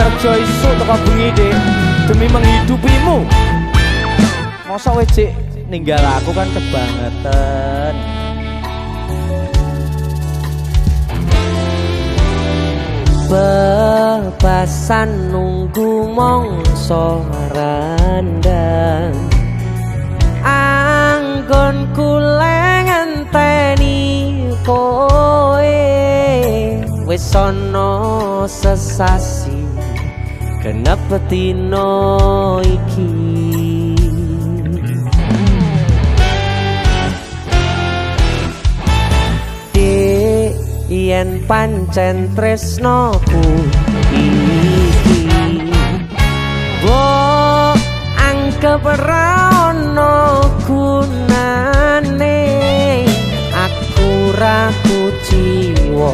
kerja isuk teko bengi, Dik, demi menghidupimu. Masa wis Cik ninggal aku kan kebangetan. Bebasan nunggu mongso randang, anggonku ngenteni kowe. Wis ana sesasi genep dina iki. Dik, yen pancen tresnoku iki mbok anggep ra ono gunane, aku ra kuciwa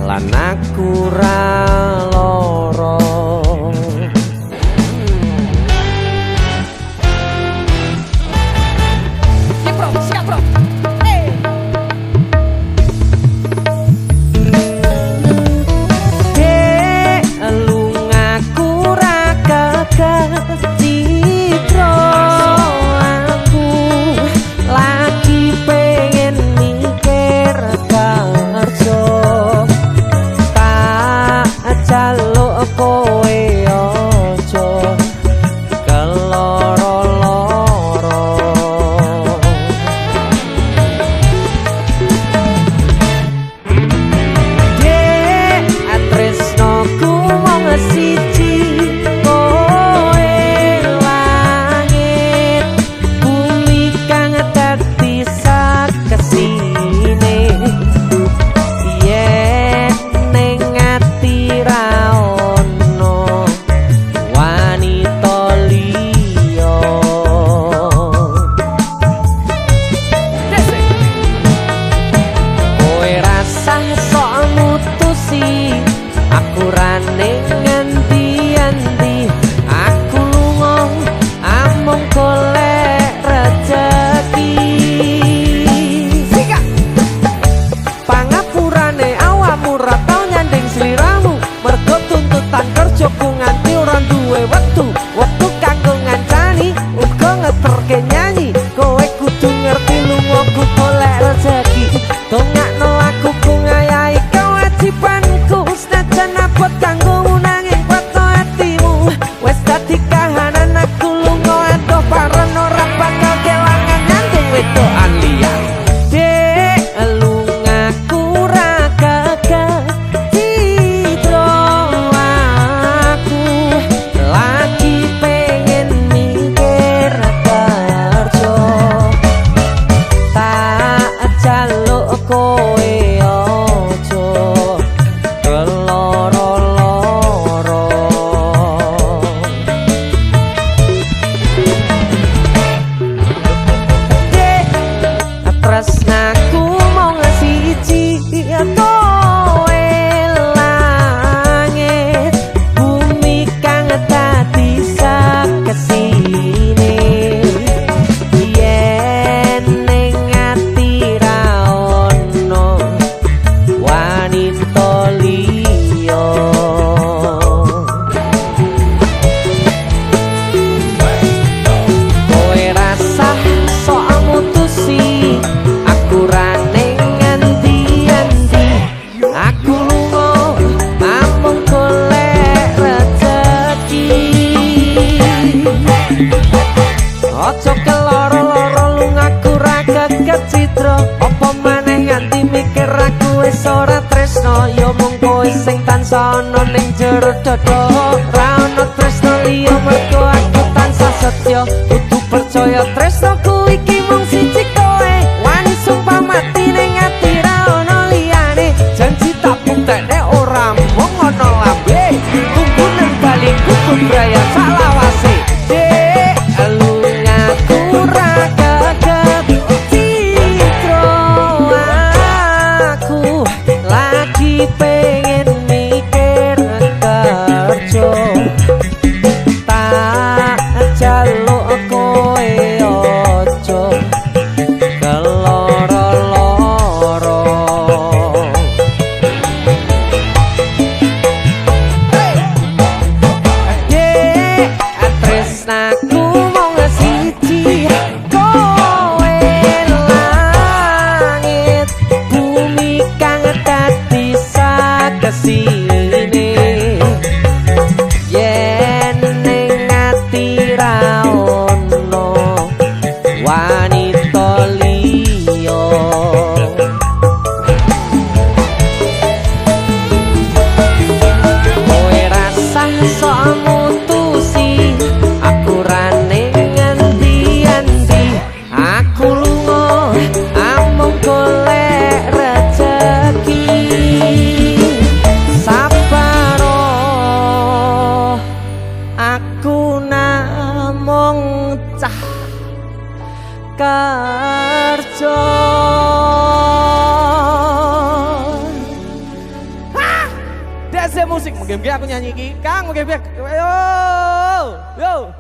lan aku ra lara. Siap, Bro, siap, Bro. Dek, lungaku ra kecitra, aku lagi pengen mikir kerja. Tak jaluk kowe aja keloro-loro. Dek, tresnoku mung siji kowe, langit bumi kang dadi sakesine. Yen ning ati ra ono wanita liya, kowe rasah sok mutusi aku ra ning ngendi-endi. Aku lunga amung golek rejeki. Sikat. Pangapurane awakmu ra tau nyanding sliramu, mergo tuntutan kerjaku nganti ora duwe wektu. Wektu kanggo ngancani uga ngeterke nyanyi. Kowe kudu ngerti lungaku golek rejeki. Dongakno aku ku ngayahi kewajibanku, senajan abot kanggo nanging kuatno atimu. Wis dadi kahanan aku lunga adoh paren, ora bakal kelangan nyanding wedokan liya. Dek, lungaku ra kecitra, aku lagi pengen mikir kerja. Tak jaluk kowe aja keloro-loro. Dek, tresnaku mung siji kowe, langit bumi kang dadi sakesine. Yen ning ati ra ono wanita liya, kowe rasah sok mutusi aku ra ning ngendi-endi. Aku lunga amung golek rejeki. Aja keloro-loro lungaku ra kecitra, apa maneh nganti mikir aku wis ora tresno. Ya mung kowe sing tansah ana ning jero dada, ra ono tresno liya mergo aku tansah setya. Kudu percaya tresnoku iki mung siji kowe, wani sumpah mati ning ati ra ono liyane. Janji tak buktekne ora mung ana lambe, tunggu nang baliku bebraya salawase. Dek, lungaku ra kecitra, aku lagi pengen mikir kerja. Tak jaluk kowe aja keloro-loro. Aku mung siji kowe, langit bumi kang dadi saksine, yen ning ati ra ono wanita liya. Kowe rasah sok mutusi aku, rane ngendi-endi. Aku lunga amung golek rejeki. Sabaro, aku namung cah kerja. DC musik, mungkin aku nyanyi iki. Kang, mungkin. Yo. Yo.